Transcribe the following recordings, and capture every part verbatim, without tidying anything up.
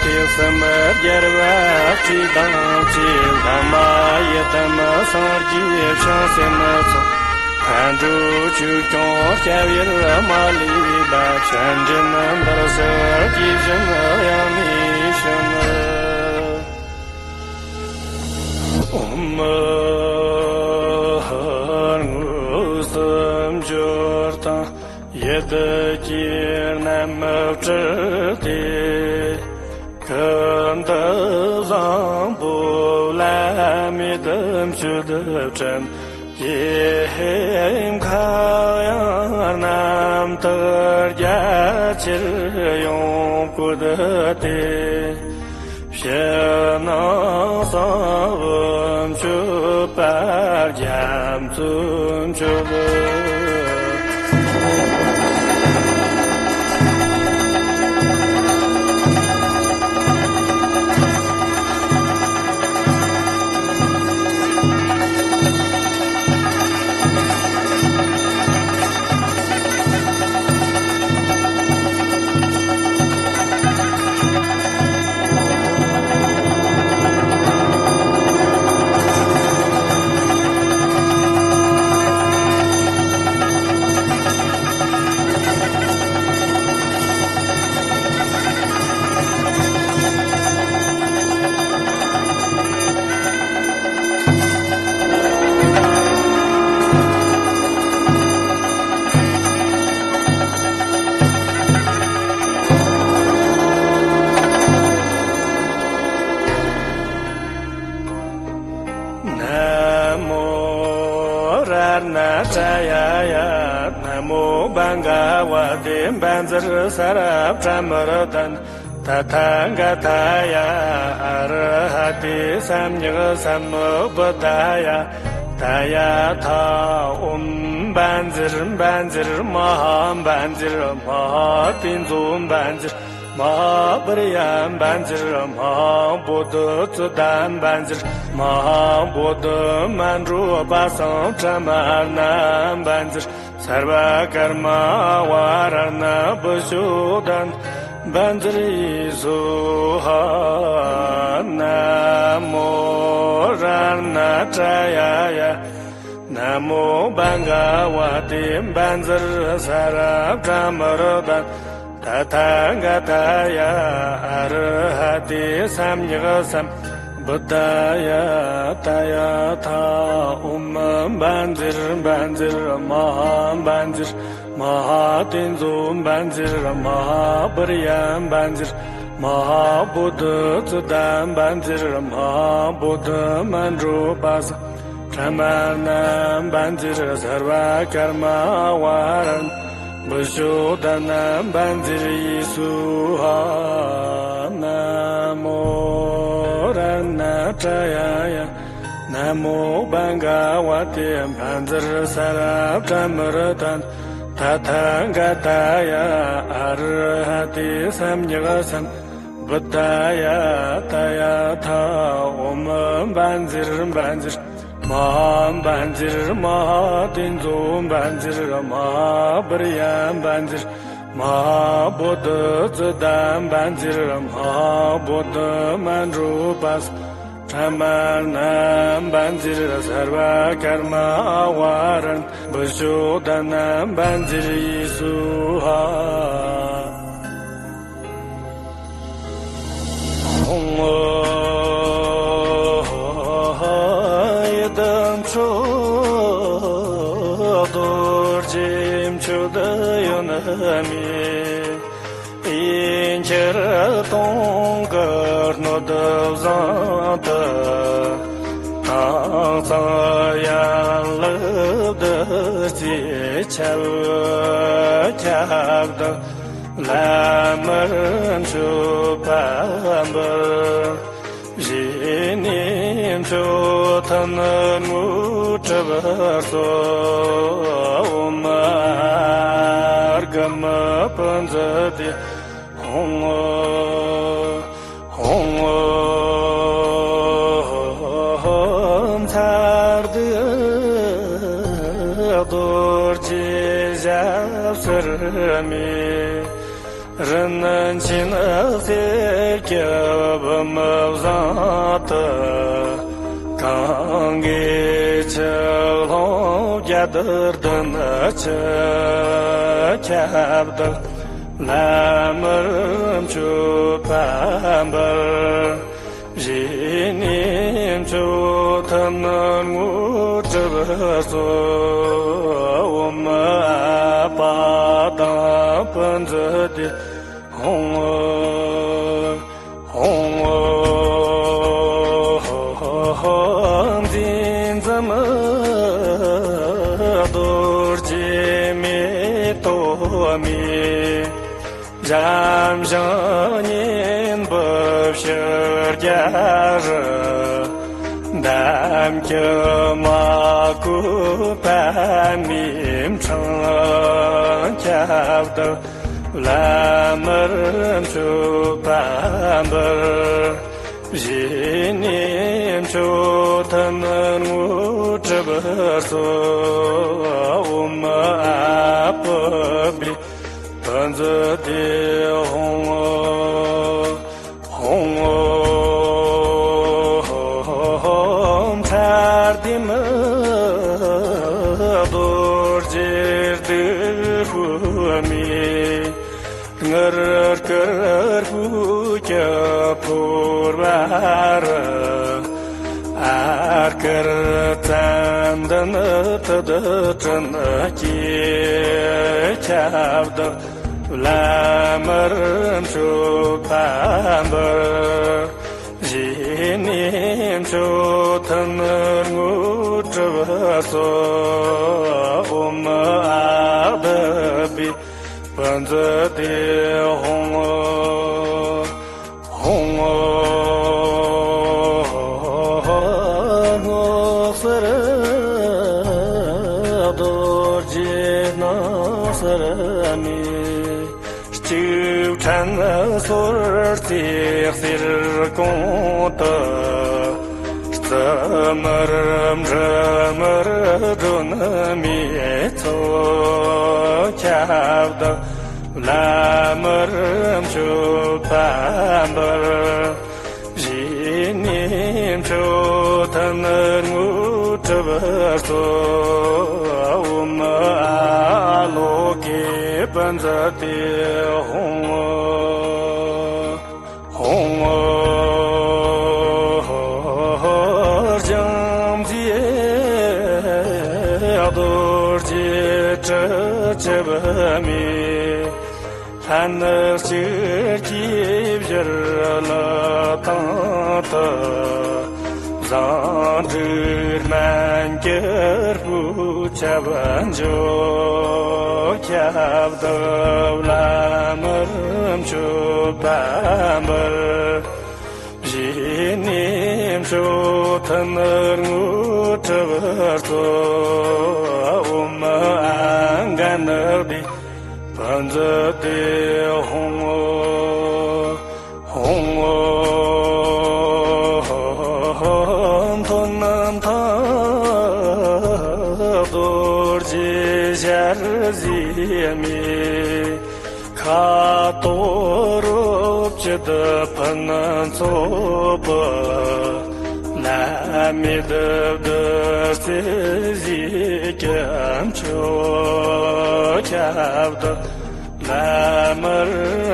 གསུམ་རྒྱལ་བ་སྤྲུལ་དང་བཅས། བླ་མ་ཡི་དམ་སངས་རྒྱས་བྱང་སེམས་ཚོགས། མཁའ་འགྲོ་ཆོས་སྐྱོང་སྐྱབས་ཡུལ་མ་ལུས་པ། བཅོམ་ལྡན་འདས་སུ་དགྱེས་བཞིན་ཡང་ནས་བྱོན། ཨོཾ། དངོས་སུ་འབྱོར་དང་ཡིད་ཀྱི་རྣམ་སྤྲུལ་ཏེ། ཀུན་ཏུ་བཟང་པོ་བླ་མེད་མཆོད་སྤྲིན་གྱི་མཁའ་དབྱིངས་རྣམ་དག་རྒྱ་ཆེར་ཡོངས་བཀོད་དེ། ཕྱི་ནང་གསང་བ་མཆོད་པ་རྒྱ་མཚོ་མཆོད། ན་མོ་རཏྣ་ཏྲ་ཡ་ཡ། ན་མོ་བྷ་ག་བ་ཏེ། བཛྲ་ས་ར་བྲཱ་མ་རཏྣ། ཏ་ཐཱ་ག་ཏཱ་ཡ། ཨ་ར་ཧ་ཏེ་སམྱཀ་སམྦུདྡྷཱ་ཡ། ཏ་ཡ་ཐཱ། ཨོཾ་བཛྲ་བཛྲ་མ་ཧཱ་བཛྲ། མ་ཧཱ་ཏེ་ཛོ་བཛྲ། མ་ཧཱ་པྲ་ཡ་བཛྲ། མ་ཧཱ་བོ་དྷི་ཙུ་ཏ་བཛྲ། མ་ཧཱ་བོ་དྷི་མཎྜ་པ་སཾ་བྲཱ་མ་རཏྣ་བཛྲ། སརྦ་ཀརྨ་ཨ་ཝ་རཏྣ་བི་ཤུདྡྷ་རཏྣ་བཛྲ་ཡེ་སྭཱ་ཧཱ། ན་མོ་རཏྣ་ཏྲ་ཡ་ཡ། ན་མོ་བྷ་ག་བ་ཏེ། བཛྲ་ས་ར་བྲཱ་མ་རཏྣ། ཏ་ཐཱ་ག་ཏཱ་ཡ། ཨ་ར་ཧ་ཏེ་སམྱཀ་སམ་བུདྡྷཱ་ཡ། ཏ་ཡ་ཐཱ། ཨོཾ་བཛྲ་བཛྲ་མ་ཧཱ་བཛྲ། མ་ཧཱ་ཏེ་ཛོ་བཛྲ། མ་ཧཱ་པྲ་ཡ་བཛྲ། མ་ཧཱ་བོ་དྷི་ཙུ་ཏ་བཛྲ། མ་ཧཱ་བོ་དྷི་མཎྜ་པ་སཾ་བྲཱ་མ་རཏྣ་བཛྲ། སརྦ་ཀརྨ་ཨ་ཝ་རཏྣ་བི་ཤུདྡྷ་རཏྣ་བཛྲ་ཡེ་སྭཱ་ཧཱ། ན་མོ་རཏྣ་ཏྲ་ཡ་ཡ། ན་མོ་བྷ་ག་བ་ཏེ། བཛྲ་ས་ར་བྲཱ་མ་རཏྣ། ཏ་ཐཱ་ག་ཏཱ་ཡ། ཨ་ར་ཧ་ཏེ་སམྱཀ་སམ་བུདྡྷཱ་ཡ། ཏ་ཡ་ཐཱ། ཨོཾ་བཛྲ་བཛྲ་མ་ཧཱ་བཛྲ། མ་ཧཱ་ཏེ་ཛོ་བཛྲ། མ་ཧཱ་པྲ་ཡ་བཛྲ། མ་ཧཱ་བོ་དྷི་ཙུ་ཏ་བཛྲ། མ་ཧཱ་བོ་དྷི་མཎྜ་པ་སཾ་བྲཱ་མ་རཏྣ་བཛྲ། སརྦ་ཀརྨ་ཨ་ཝ་རཏྣ་བི་ཤུདྡྷ་རཏྣ་བཛྲ་ཡེ་སྭཱ་ཧཱ། ཧཱུྃ། ཡི་དམ་མཆོག་རྡོ་རྗེ་མཆོད་ཡོན་མེད། ཡིན་ཁྱེར་སྟོང་གི་སྣོད་བཟང་དུ། དྭངས་གཙང་ཡན་ལག་བདུད་རྩིས་ཁྱབ་ཁྱབ་དང་། ལམ་མར་མཆོད་པ་འབུལ། བཞེས་ནས་མཆོད་རྟེན་དངོས་གྲུབ་སྩོལ། ཨོཾ་ཨརྒྷཾ་བཛྲ་ཏེ། ཧཱུྃ། ཧཱུྃ། མཚར་སྡུག་རྡོ་རྗེ་ཞབས་སུ་མེད། རིན་ཆེན་གསེར་གྱི་བུམ་བཟང་དུ། གངྒཱའི་ཆུ་ཀླུང་བརྒྱ་དང་བདུན་ཅུ་ཁྱབ་བདག། བླ་མར་མཆོད་པ་འབུལ། བཞེས་ནས་མཆོད་ཐུན་དངོས་གྲུབ་སྩོལ། ཨོཾ་ཨ་པ་དང་བུམ་འཛིན་ཏེ། ཧཱུྃ་ཧཱུྃ་འཛིན་མཛད་རྡོ་རྗེ་མེ་ཏོག་མའི། འཇམ་ཞིང་སྙན་པའི་ཕྱིར་རྒྱལ་རི། འདམ་གྱི་མ་གོས་པདྨའི་འཕྲང་ཁྱབ་བདག། བླ་མར་མཆོད་པ་འབུལ། བཞེས་ནས་མཆོད་ཐུན་དངོས་གྲུབ་སྩོལ། ཨོཾ་ཨ་པུ་བི། བུམ་འཛིན་ཏེ། ཧཱུྃ་ཧཱུྃ་ཧྲཱིཿདྷཱུ་རྡོ་རྗེ་རྡེའུ་མའི། དངུལ་དཀར་ཧཱུྃ་གི་ཕོར་བ་རུ། ཨ་དཀར་ཙན་དན་ཐིག་ཕྲེང་གིས་ཁྱབ་བདག། བླ་མར་མཆོད་པ་འབུལ། བཞེས་ནས་མཆོད་ཐུན་དངོས་གྲུབ་སྩོལ། ཨོཾ་ཨ་བྷཱུ་བི། བུམ་འཛིན་ཏེ། ཧཱུྃ་ཧཱུྃ་སྔོ་སེར་རྡོ་རྗེ་སྣང་གསལ་མའི། ལྕུག་ཕྲན་སོར་རྩེ་གསེར་ཀོང་དུ། རྩི་དམར་འབྲུ་དམར་སྒྲོན་མེ་ཚོགས་ཁྱབ་བདག། བླ་མར་མཆོད་པ་འབུལ། བཞེས་ནས་མཆོད་ཐུན་དངོས་གྲུབ་སྩོལ། ཨོཾ་ཨཱ་ལོ་ཀེ་བུམ་འཛིན་ཏེ། ཧཱུྃ་ཧཱུྃ་ལྗང་མཛེས་རྡོ་རྗེ་དྲི་ཆབ་མའི། ལྷན་ཅིག་སྐྱེས་བཞད་ལ་དང་དུ། བཟང་དྲུག་སྨན་གྱི་སྤོས་ཆབ་འཇོ་ཁྱབ་བདག། བླ་མར་མཆོད་པ་འབུལ། བཞེས་ནས་མཆོད་ཐུན་དངོས་གྲུབ་སྩོལ། ཨོཾ་ཨ་ག་ནཱ་དྷཱིཿདྷཱུ་རྡོ་རྗེ་རྡེའུ་མའི། ཧཱུྃ་ཧཱུྃ་ཧཱུྃ་ཧཱུྃ་ཐོད་རྣམས་ཐང་རྡོ་རྗེ་ཞལ་བཟེས་མའི། ཁ་དོག་རོ་བཅུད་ཕུན་ཚོགས་པ། བླ་མེད་བདུད་རྩི་ཟས་ཀྱི་མཆོག་ཁྱབ་བདག། བླ་མར་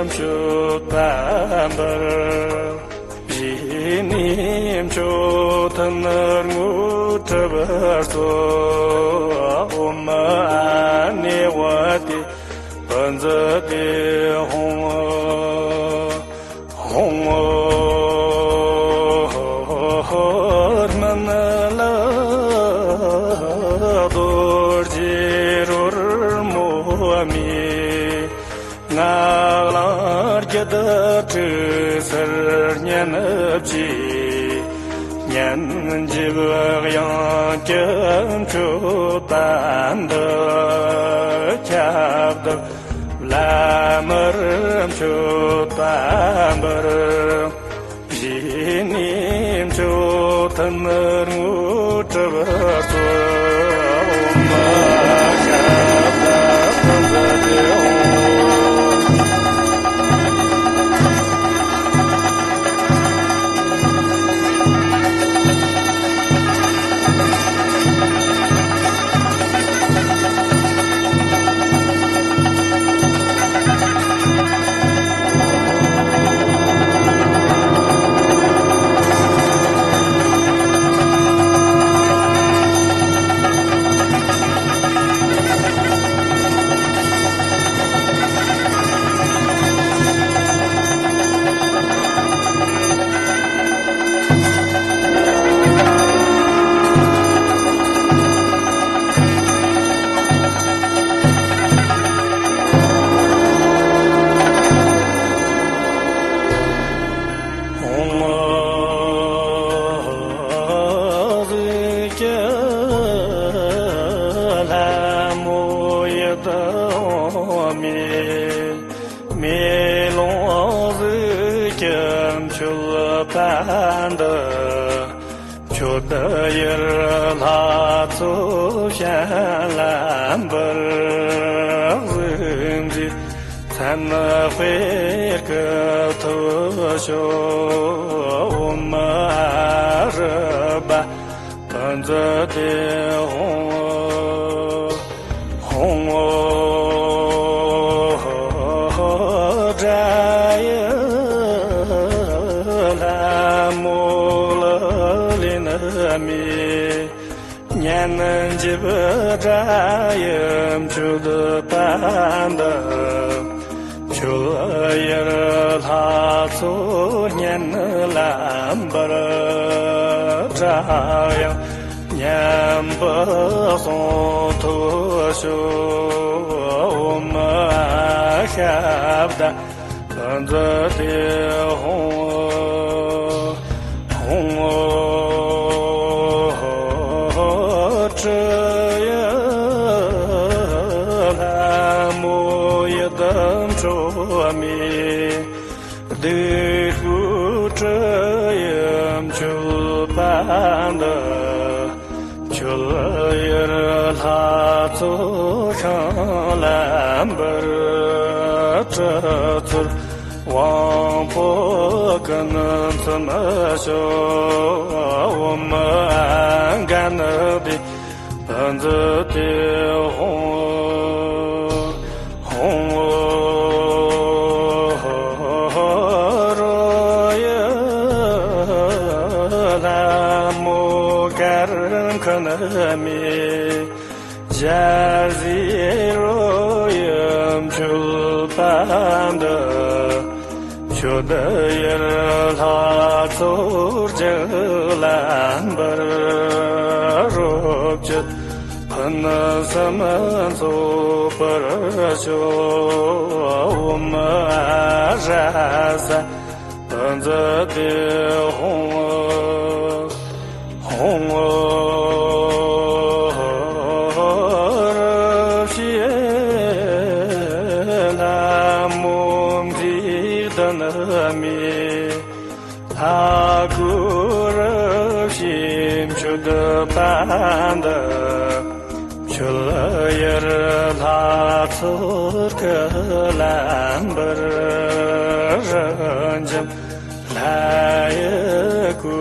མཆོད་པ་འབུལ། བཞེས་ནས་མཆོད་ཐུན་དངོས་གྲུབ་སྩོལ། ཨོཾ་ཨ་ནེ་ཝ་ཏི་བུམ་འཛིན་ཏེ། ཧཱུྃ་ཧཱུྃ་སྨན་བླ་རྡོ་རྗེ་རོལ་མོ་མའི། སྔགས་ལ་རྒྱུད་དྲུག་ཟུར་བརྙན་བཅས། སྙན་འཇེབས་དབྱངས་ཀྱི་མཆོད་པ་འདི་ཁྱབ་བདག། བླ་མར་མཆོད་པ་འབུལ། བཞེས་ནས་མཆོད་ཐུན་དངོས་གྲུབ་སྩོལ། ཨོཾ་ཨ་ཤ་ད་པུ་ཛ་དེ་ཧཱུྃ། ཡར་ལྷ་ཚོགས་ཞལ་ལ་འབུལ་གཟིགས་མཛད། མཚན་དཔེར་སྐུ་ཐོབ་ཤོག། ཨོཾ་ཨ་རུ་པ་ཏུ་ཛུ་ཏེ་ཧཱུྃ། ཧཱུྃ་ཨོ་སྒྲ་ཡི་ལྷ་མོ་ལག་ལེན་མའི། སྙན་འཇེབས་སྒྲ་ཡི་མཆོད་པ་འདི། ཁྱོད་ཡུལ་ལྷ་ཚོགས་སྙན་ལ་འབུལ། སྒྲ་དབྱངས་སྙན་པའི་གསུང་ཐོས་ཤོག། ཨོཾ་ཤ་བདག་ཏུ་ཛུ་ཏེ་ཧཱུྃ། ཧཱུྃ་ཨོ་སྤྲུལ་ཡུལ་ལྷ་མོ་ཡིད་འཕྲོག་མའི། བདུག་སྤོས་སྤྲུལ་ཡུལ་མཆོད་པ་འདི། ཁྱོད་ཡུལ་ལྷ་ཚོགས་ཤིང་ལ་འབུལ། སྤྲུལ་ཚུལ་དབང་པོ་ཀུན་འཚིམ་ཤོག། ཨོཾ་ཨ་ག་ནི་དྷེ་ཏུ་ཛུ་ཏེ་ཧཱུྃ། ཧཱུྃ་ཨོ་རོ་ཡུལ་ལྷ་མོ་གར་འཁོད་མའི། ཞལ་ཟས་རོལ་ཡུལ་མཆོད་པ་འདི། ཁྱོད་ཡུལ་ལྷ་ཚོགས་རྒྱུད་ལ་འབུལ། རོ་བཅུད་ཕུན་སུམ་ཚོགས་པར་ཤོག། ཨོཾ་ཨ་ར་ས་ཏུ་ཛུ་ཏེ་ཧཱུྃ། ཧཱུྃ་ཨོ་རུ་བྱེད་ལྷ་མོ་མཛེས་ལྡན་མའི། ལྷ་སྐུ་རུ་བྱེད་མཆོད་པ་འདི། ཁྱོད་ཡུལ་ལྷ་ཚོགས་སྐུ་ལ་འབུལ། རིན་འཇམ་ལྷ་ཡི་སྐུ་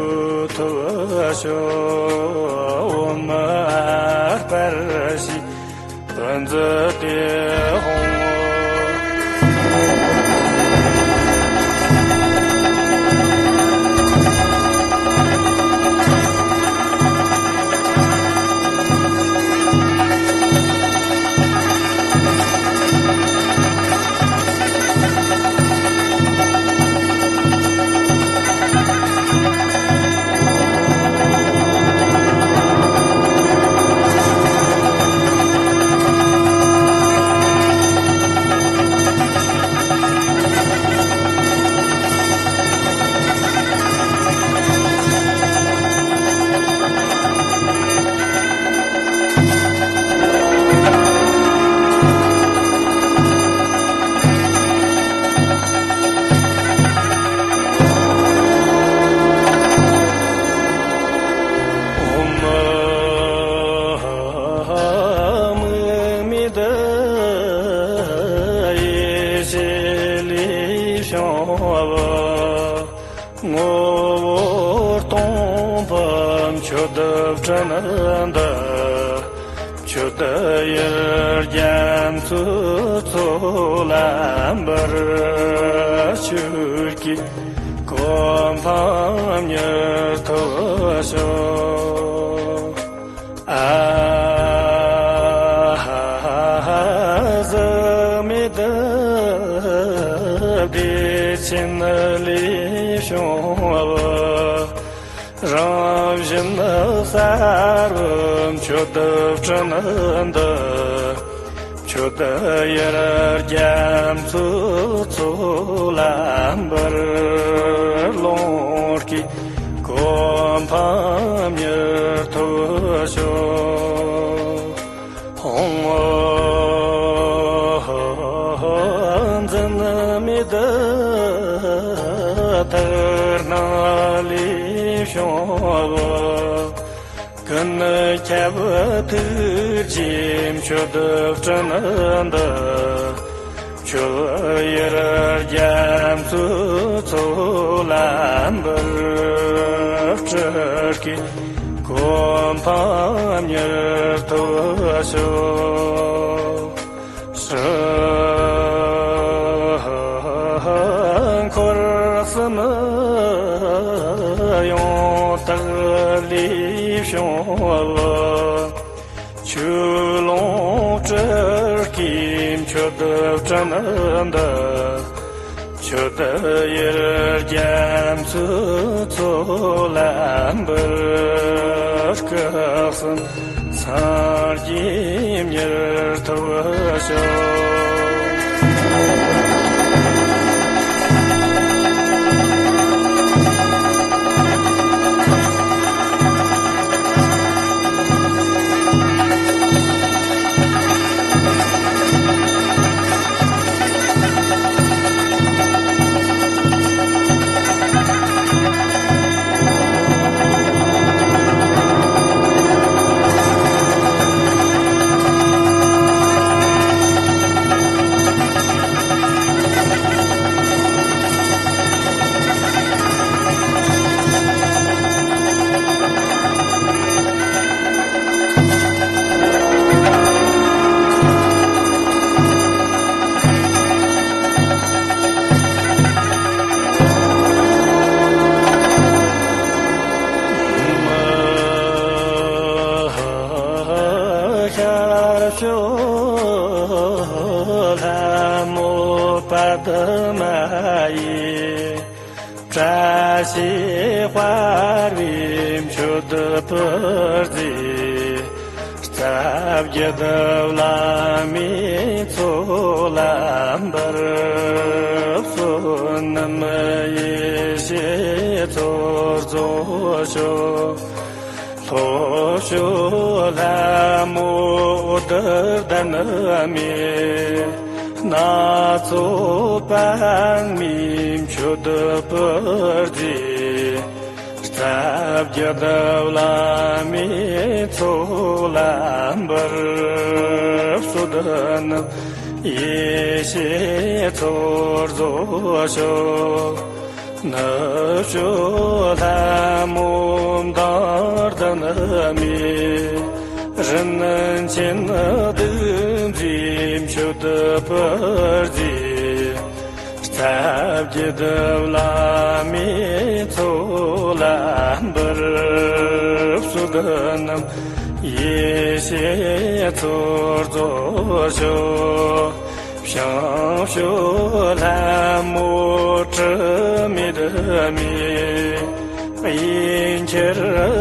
ཐོབ་ཤོག། ཨོཾ་ཨ་པར་ཤི་ཏུ་ཛུ་ཏེ་ཧཱུྃ། ཨོཾ་དམིགས་མེད་ཡེ་ཤེས་ལས་བྱུང་བ། ངོ་བོ་སྟོང་པའི་མཆོད་སྤྲིན་འདི། ཁྱོད་ཡུལ་རྒྱ་མཚོའི་མཚོ་ལ་འབུལ། ཆོས་ཀྱི་གོ་འཕང་མྱུར་ཐོབ་ཤོག། ཨ་ཧ་ཟག་མེད་བདེ་ཆེན་ལས་བྱུང་བ། རང་བཞིན་གསལ་བའི་མཆོད་སྤྲིན་འདི། ཁྱོད་ཡུལ་རྒྱ་མཚོའི་མཚོ་ལ་འབུལ། ལོངས་སྐུའི་གོ་འཕང་མྱུར་ཐོབ་ཤོག། ཧཱུྃ་ཨོ་འཛིན་མེད་ཐུགས་སྣང་ལས་བྱུང་བ། ཀུན་ཁྱབ་ཐུགས་རྗེའི་མཆོད་སྤྲིན་འདི། ཁྱོད་ཡུལ་རྒྱ་མཚོའི་མཚོ་ལ་འབུལ། སྤྲུལ་སྐུའི་གོ་འཕང་མྱུར་ཐོབ་ཤོག། འཁོར་གསུམ་ཡང་དག་ལས་བྱུང་བའི། ཆོས་ཀློང་སྤྲུལ་སྐུའི་མཆོད་སྤྲིན་འདི། ཁྱོད་ཡུལ་རྒྱ་མཚོའི་མཚོ་ལ་འབུལ། སྐུ་གསུམ་སངས་རྒྱས་མྱུར་ཐོབ་ཤོག། ཤར་ཕྱོགས་ལྷ་མོ་པདྨ་ཡིས། བཀྲ་ཤིས་དཔལ་བའི་མཆོད་པར་མཛད། རྩ་བརྒྱུད་བླ་མའི་ཚོགས་ལ་འབུལ། བསོད་ནམས་ཡེ་ཤེས་ཚོགས་རྫོགས་ཤོག། ལྷོ་ཕྱོགས་ལྷ་མོ་འོད་ལྡན་མའི། སྣ་ཚོགས་པདྨའི་མཆོད་པར་མཛད། རྩ་བརྒྱུད་བླ་མའི་ཚོགས་ལ་འབུལ། བསོད་ནམས་ཡེ་ཤེས་ཚོགས་རྫོགས་ཤོག། ནུབ་ཕྱོགས་ལྷ་མོ་མདངས་ལྡན་མའི། རིན་ཆེན་བདུད་རྩིའི་མཆོད་པར་མཛད། རྩ་བརྒྱུད་བླ་མའི་ཚོགས་ལ་འབུལ། བསོད་ནམས་ཡེ་ཤེས་ཚོགས་རྫོགས་ཤོག། བྱང་ཕྱོགས་ལྷ་མོ་དྲི་མེད་མའི། དབྱིན་ཁྱེར་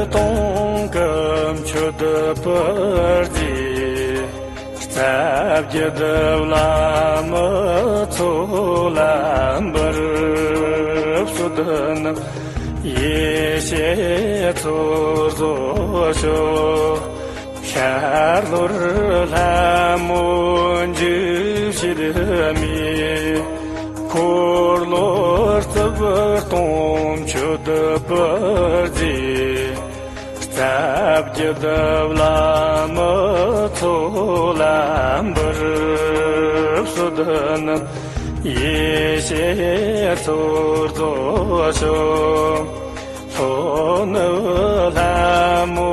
སྟོང་གི་མཆོད་པར་མཛད། རྩ་བརྒྱུད་བླ་མའི་ཚོགས་ལ་འབུལ། བསོད་ནམས་ཡེ་ཤེས་ཚོགས་རྫོགས་ཤོག། ཤར་ལྷོར་ལྷ་མོ་འཇིགས་བྱེད་མའི། འཁོར་ལོ་རྩིབས་སྟོང་མཆོད་པར་མཛད། རྩ་བརྒྱུད་བླ་མའི་ཚོགས་ལ་འབུལ། བསོད་ནམས་ཡེ་ཤེས་ཚོགས་རྫོགས་ཤོག། ལྷོ་ནུབ་ལྷ་མོ་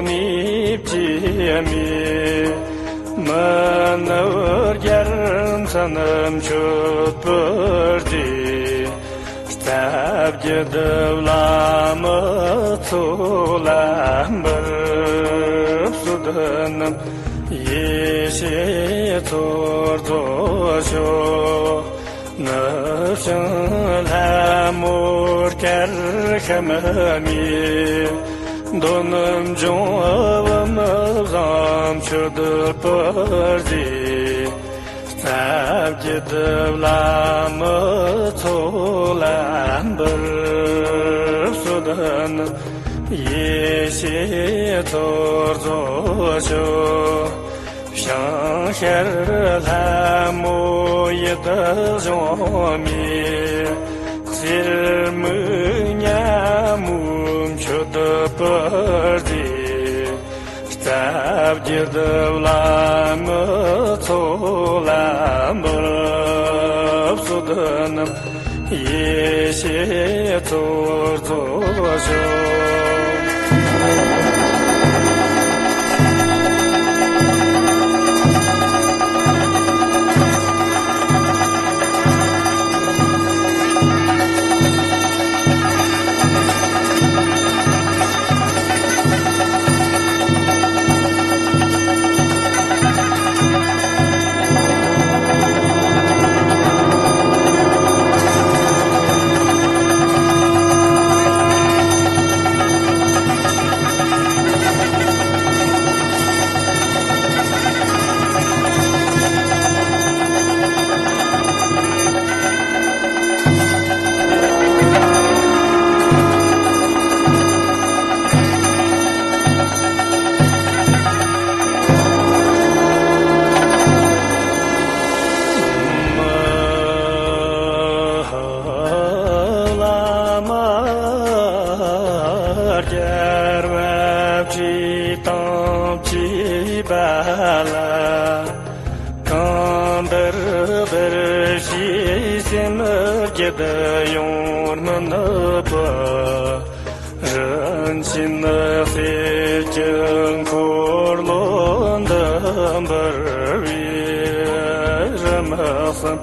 གནས་བཅས་མའི། མི་ནུབ་རྒྱལ་མཚན་མཆོད་པར་མཛད། རྩ་བརྒྱུད་བླ་མའི་ཚོགས་ལ་འབུལ། བསོད་ནམས་ཡེ་ཤེས་ཚོགས་རྫོགས་ཤོག། ནུབ་བྱང་ལྷ་མོ་དཀར་ཤམ་མའི། འདོད་འབྱུང་བུམ་བཟང་མཆོད་པར་མཛད། རྩ་བརྒྱུད་བླ་མའི་ཚོགས་ལ་འབུལ། བསོད་ནམས་ཡེ་ཤེས་ཚོགས་རྫོགས་ཤོག། བྱང་ཤར་ལྷ་མོ་ཡིད་གཞུང་མའི། གསེར་མིག་ཉ་མོ་མཆོད་པར་མཛད། རྒྱུད་བླ་མའི་ཚོགས་ལ་འབུལ། བསོད་ནམས་ཡེ་ཤེས་ཚོགས་རྫོགས་ཤོག། བླ་མ་རྒྱལ་བ་ཁྲི་སྟེང་བཅས་པ་ལ། གང་འདུལ་འདུལ་བྱས་སེམས་རྒྱུད་ཡོངས་སྨིན་པ། རིན་ཆེན་གསེར་གྱི་འཁོར་ལོ་འདི་འབུལ་བའི་རིམ་གསུམ།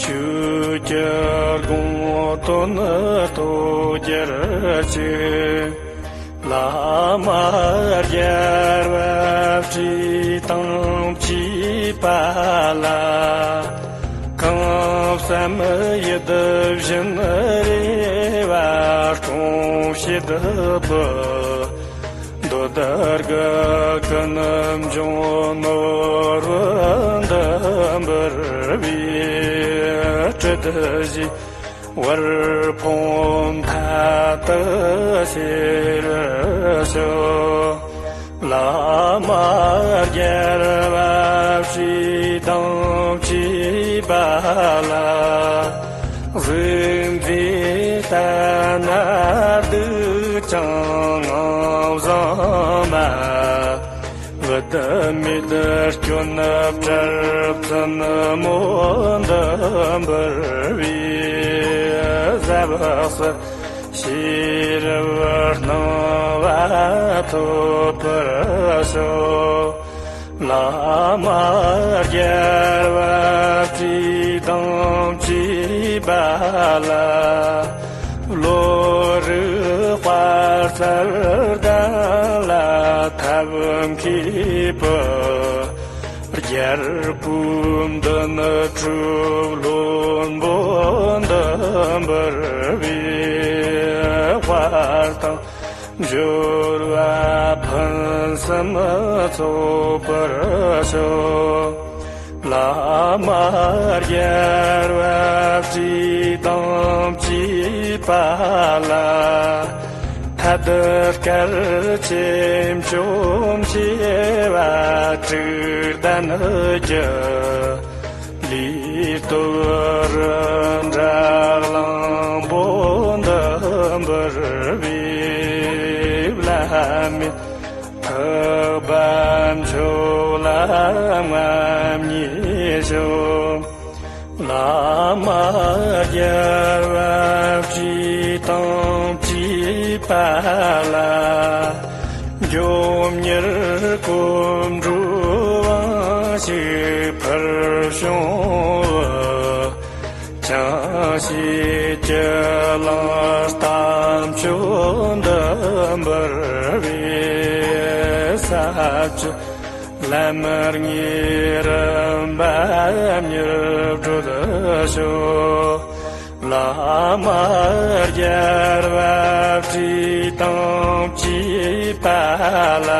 ཆོས་ཀྱི་དགོངས་དོན་རྟོགས་རྒྱུར་གྱུར། བླ་མ་རྒྱལ་བ་ཁྲི་སྟེང་བཅས་པ་ལ། གང་བསམ་ཡིད་བཞིན་རེ་བ་སྐོང་བྱེད་པའི། འདོད་དགའ་ཀུན་འབྱུང་ནོར་བུ་འདི་འབུལ་བའི་སྲིད་ཞིའི་བར་ཕུང་མཐའ་དག་སེལ་ཤོག། བླ་མ་རྒྱལ་བ་ཁྲི་སྟེང་བཅས་པ་ལ། གཟུགས་མཛེས་ལྟ་ན་སྡུག་ཅིང་ངང་བཟང་མ། བུད་མེད་སྐྱོན་བྲལ་བཙུན་མོ་འདི་འབུལ་བའི་ཟབ་གསལ་ཤེས་རབ་སྣང་བ་ཐོབ་པར་ཤོག། བླ་མ་རྒྱལ་བ་ཁྲི་སྟེང་བཅས་པ་ལ། བློ་རིག་དཔའ་རྩལ་ལྡན་ལ་ཐབས་མཁས་པའི། རྒྱལ་པོའི་མདུན་གྲུབ་བློན་པོ་འདི་འབུལ་བའི་དཔལ་དང་འབྱོར་བ་ཕུན་སུམ་ཚོགས་པར་ཤོག། བླ་མ་རྒྱལ་བ་ཁྲི་སྟེང་བཅས་པ་ལ། ཐད་ཀར་ཆོས་སྐྱོང་བྱེ་བ་དྲུག་ལྡན་གྱི། ལུས་སྟོབས་རི་འདྲ་གླང་པོ་འདི་འབུལ་བའི་བླ་མའི་ཐུགས་དམ་མཆོག་ལ་མཉམ་ཉིད་ཞུ། བླ་མ་རྒྱལ་བ་ཁྲི་སྟེང་བཅས་པ་ལ། མགྱོགས་མྱུར་གོམ་བགྲོད་དབང་ཕྱུག་ཕུར་བྱུང་བུ། ཅང་ཤེས་ཀྱི་གླིང་རྟ་མཆོག་འདི་འབུལ་བའི་ས་བཅུ། ལམ་ལྔའི་རིམ་པ་མྱུར་བགྲོད་ཤོག། བླ་མ་རྒྱལ་བ་ཁྲི་སྟེང་བཅས་པ་ལ།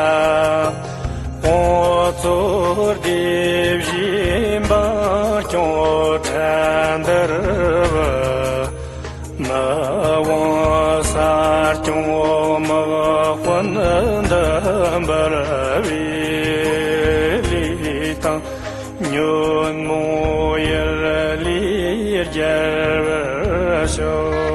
དབང་གཙོ་སྡེ་བཞིའི་འབངས་སྐྱོང་ཁྲ་འདུལ་བུ། མི་དབང་ས་སྐྱོང་མི་དཔོན་འདི་འབུལ་བའི་ལུས་དང་ཉོན་མོངས་ཡུལ་ལས་རྒྱལ་བར་ཤོག།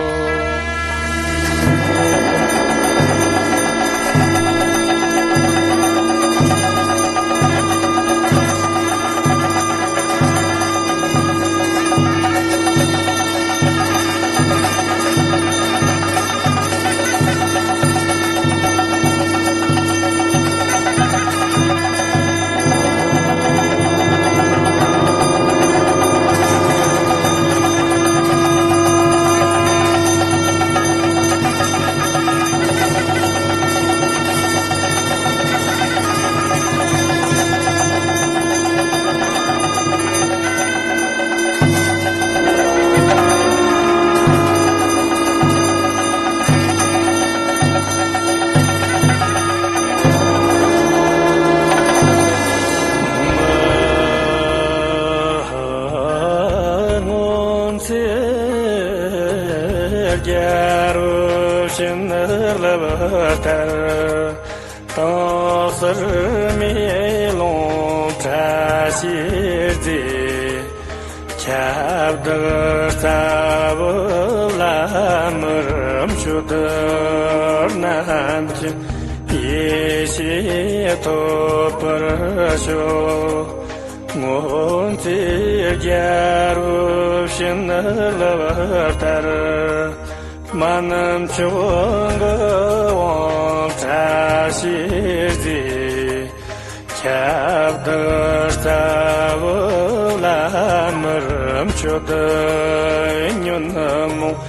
རྒྱལ་པོ་བྱིན་རླབས་ལྟར། དྭངས་གསལ་མེ་ལོང་བཀྲ་ཤིས་རྩེ། ཁྱབ་བདག་རྩ་བོ་བླ་མར་མཆོད། རྣམ་མཁྱེན་ཡེ་ཤེས་ཐོབ་པར་ཤོག་སྔོན་ཚེ་རྒྱལ་པོ་བྱིན་རླབས་ལྟར། སྨན་མཆོག་གི་དབང་བཀྲ་ཤིས་རྩེ། ཁྱབ་བདག་རྩ་བོ་བླ་མར་མཆོད། ཉོན་མོངས་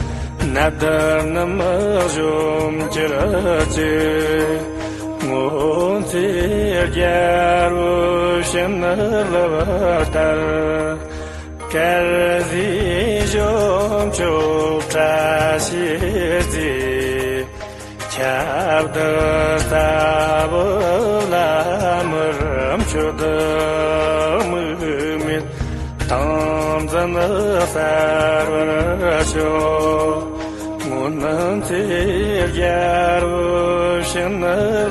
ནད་རྣམས་གཞོམ་གྱུར་ཅིག་སྔོན་ཚེ་རྒྱལ་པོ་བྱིན་རླབས་ལྟར། དཀར་ཟས་གཞོམ་མཆོག་བཀྲ་ཤིས་རྩེ། ཁྱབ་བདག་རྩ་བོ་བླ་མར་མཆོད། དམིགས་མེད་ཏིང་འཛིན་གསལ་བར་ཤོག་སྔོན་ཚེ་རྒྱལ་པོ་བྱིན་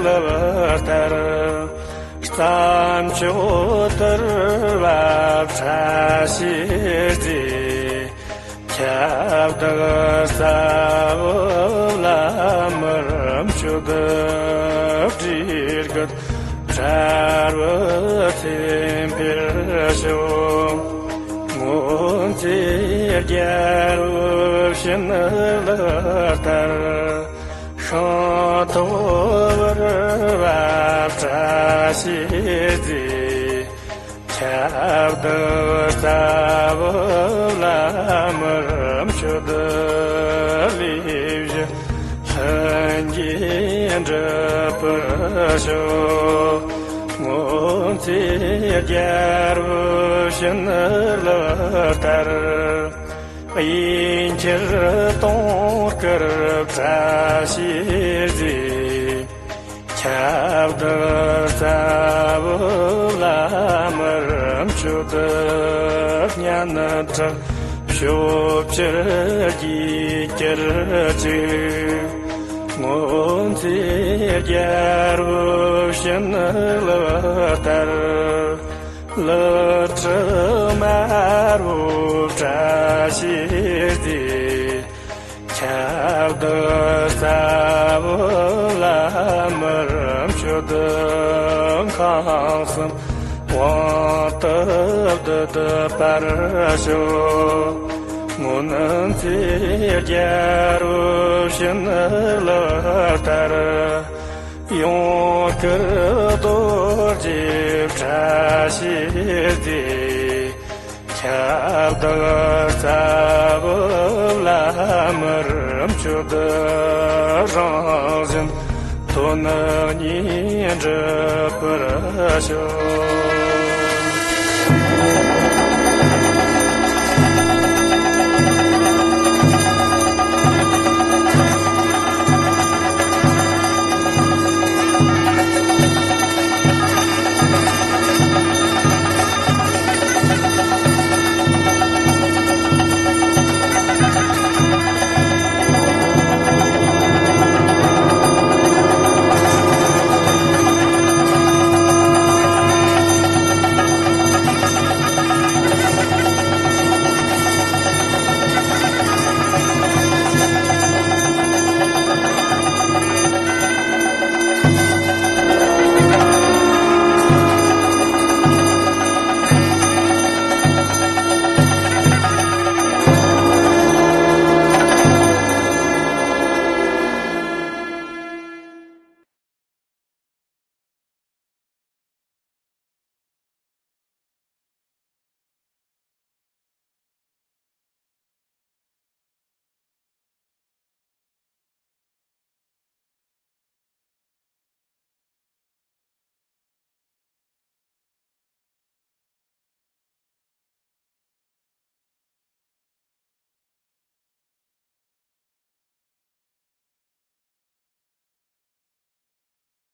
རླབས་ལྟར། རྩྭ་མཆོག་དུར་བ་བཀྲ་ཤིས་རྩེ། ཁྱབ་བདག་རྩ་བོ་བླ་མར་མཆོད། བྲིས་སྐད་དྲལ་བུ་ཚེ་འཕེལ་ཤོག་སྔོན་ཚེ་རྒྱལ་པོ་བྱིན་རླབས་ལྟར། ཤིང་ཐོག་བུར་བ་བཀྲ་ཤིས་རྩེ། ཁྱབ་བདག་རྩ་བོ་བླ་མར་མཆོད། ལས་བཞི་ལྷུན་གྱིས་འགྲུབ་པར་ཤོག་སྔོན་ཚེ་རྒྱལ་པོ་བྱིན་རླབས་ལྟར། གཡས་འཁྱིལ་དུང་དཀར་བཀྲ་ཤིས་རྩེ། ཁྱབ་བདག་རྩ་བོ་བླ་མར་མཆོད། གཉན་ཁྲག་ཕྱོགས་བཅུར་རྒྱས་གྱུར་ཅིག་སྔོན་ཚེ་རྒྱལ་པོ་བྱིན་རླབས་ལྟར། ལག་ཁྲག་དམར་པོ་བཀྲ་ཤིས་རྩེ། ཁྱབ་བདག་རྩ་བོ་བླ་མར་མཆོད། ཁམས་གསུམ་དབང་དུ་བསྡུ་བསྡུ་བར་ཤོག་སྔོན་ཚེ་རྒྱལ་པོ་བྱིན་རླབས་ལྟར། ཡུངས་ཀར་རྡོ་རྗེ་བཀྲ་ཤིས་རྩེ། ཁྱབ་བདག་རྩ་བོ་བླ་མར་མཆོད། རང་བཞིན་དོན་གཉིས་འགྲུབ་པར་ཤོག